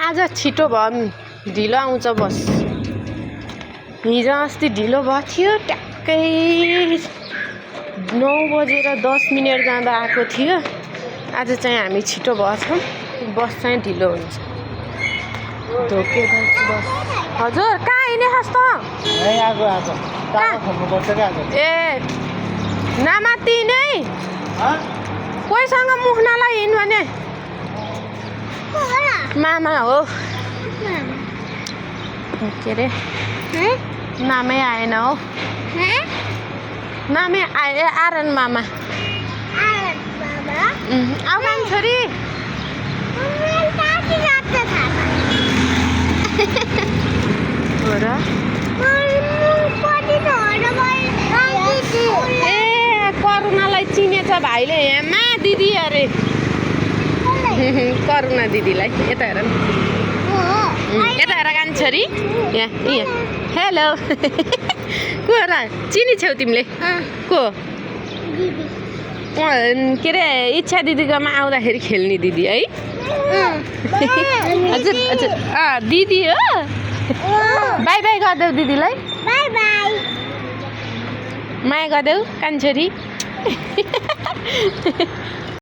आज छिटो भयो ढिलो आउँछ बस हिजो अस्ति ढिलो भएको थियो ट्याक्कै 9:10 जाँदा आएको थियो आज चाहिँ हामी छिटो भएछौँ बस चाहिँ ढिलो हुन्छ धोके बस हजुर कहाँ हिँड्ने खस्तो ए नामाती नै कोहीसँग मुख नलाई हिँड भने मामा हो के अरे नामै आएन हो नामै आए आरन मामा आउन छोरी ए करुणालाई चिनेछ भाइले हेमा दिदी अरे करुणा दिदीलाई यता हेर यता हेर कान छोरी यहाँ हेलो को र चिनी छेउ तिमीले को के अरे इच्छा दिदीकोमा आउँदाखेरि खेल्ने दिदी है हजुर हजुर दिदी हो बाई बाई गरिदेऊ दिदीलाई माया गरिदेऊ कान्छोरी